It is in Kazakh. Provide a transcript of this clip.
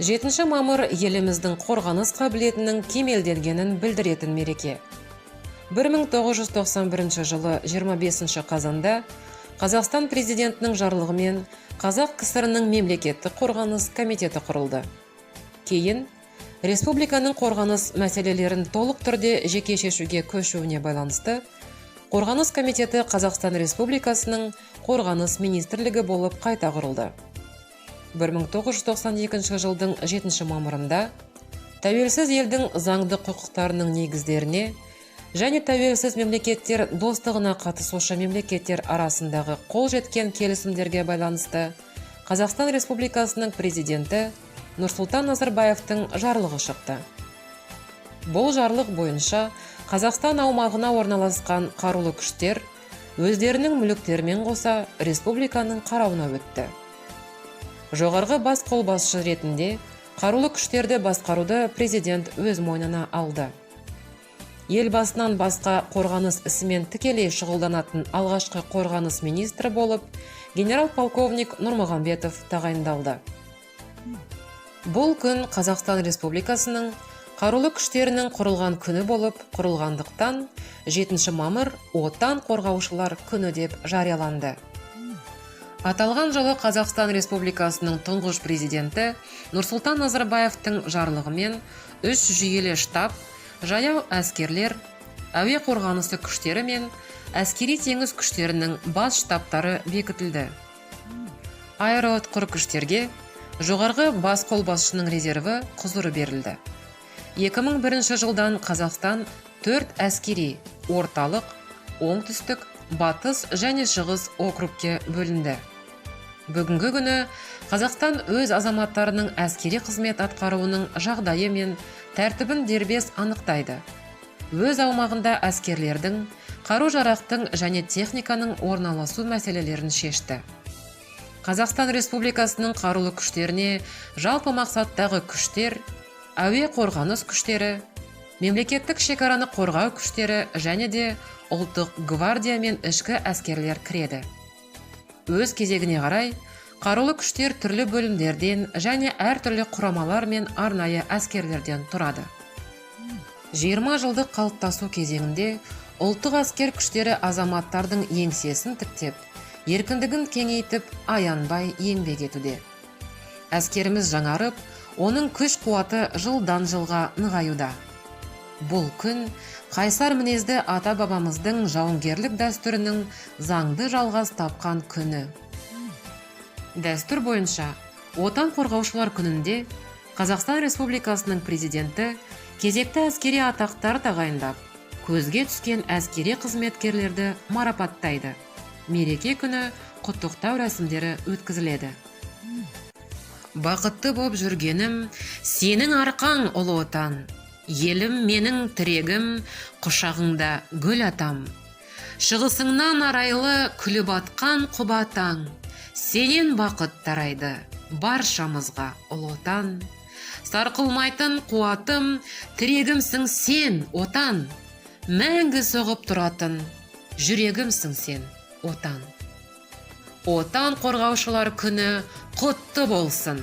7 мамыр еліміздің қорғаныс қабілетінің кемелденгенін білдіретін мереке. 1991 жылы 25 қазанда Қазақстан президентінің жарлығымен Қазақ КСР-ның мемлекеттік қорғаныс комитеті құрылды. Кейін республиканың қорғаныс мәселелерін толық түрде жеке шешуге көшуіне байланысты Қорғаныс комитеті Қазақстан Республикасының Қорғаныс министрлігі болып қайта құрылды. 1992 жылдың 7 мамырында тәуелсіз елдің заңды құқықтарының негіздеріне және тәуелсіз мемлекеттер достығына қатысушы мемлекеттер арасындағы қол жеткен келісімдерге байланысты Қазақстан Республикасының президенті Нұрсұлтан Назарбаевтың жарлығы шықты. Бұл жарлық бойынша Қазақстан аумағына орналасқан қарулы күштер өздерінің мүліктерімен қоса республиканың қарауына өтті. Жоғарғы бас қолбасшы ретінде қарулы күштерді басқаруды президент өз мойнына алды. Елбасынан басқа қорғаныс ісімен тікелей шұғылданатын алғашқы қорғаныс министрі болып генерал-полковник Нұрмағамбетов тағайындалды. Бұл күн Қазақстан Республикасының қарулы күштерінің құрылған күні болып құрылғандықтан, 7 мамыр Отан қорғаушылар күні деп жарияланды. Аталған жылы Қазақстан Республикасының тұңғыш президенті Нұрсұлтан Назарбаевтың жарлығымен үш жүйелі штаб, жаяу әскерлер, әуе қорғанысы күштері мен әскери теңіз күштерінің бас штабтары бекітілді. Аэроұтқыр күштерге жоғарғы бас қолбасшының резерві құзыры берілді. 2001 жылдан Қазақстан төрт әскери орталық, оңтүстік, батыс және шығыс округке бөлінді. Бүгінгі күні Қазақстан өз азаматтарының әскери қызмет атқаруының жағдайы мен тәртібін дербес анықтайды. Өз аумағында әскерлердің, қару-жарақтың және техниканың орналасу мәселелерін шешті. Қазақстан Республикасының қарулы күштеріне жалпы мақсаттағы күштер, әуе қорғаныс күштері, мемлекеттік шекараны қорғау күштері және де ұлттық гвардия мен ішкі әскерлер кіреді. Өз кезегіне қарай, қарулы күштер түрлі бөлімдерден және әртүрлі құрамалар мен арнайы әскерлерден тұрады. 20 жылдық қалыптасу кезеңінде ұлттық әскер күштері азаматтардың еңсесін тіктеп, еркіндігін кеңейтіп, аянбай еңбек етуде. Әскеріміз жаңарып, оның күш қуаты жылдан жылға нығаюда. Бұл күн қайсар мінезді ата бабамыздың жауынгерлік дәстүрінің заңды жалғас тапқан күні. Дәстүр бойынша Отан қорғаушылар күнінде Қазақстан Республикасының президенті кезекті әскери атақтар тағайындап, көзге түскен әскери қызметкерлерді марапаттайды. Мереке күні құттықтау рәсімдері өткізіледі. Бақытты боп жүргенім сенің арқаң, ұлы Отан. Елім менің тірегім, құшағыңда гүл атам. Шығысыңнан арайлы күліп атқан құба таң. Сенен бақыт тарайды баршамызға, ұлы Отан. Сарқылмайтын қуатым, тірегімсің сен, Отан. Мәңгі соғып тұратын жүрегімсің сен, Отан. Отан қорғаушылар күні құтты болсын!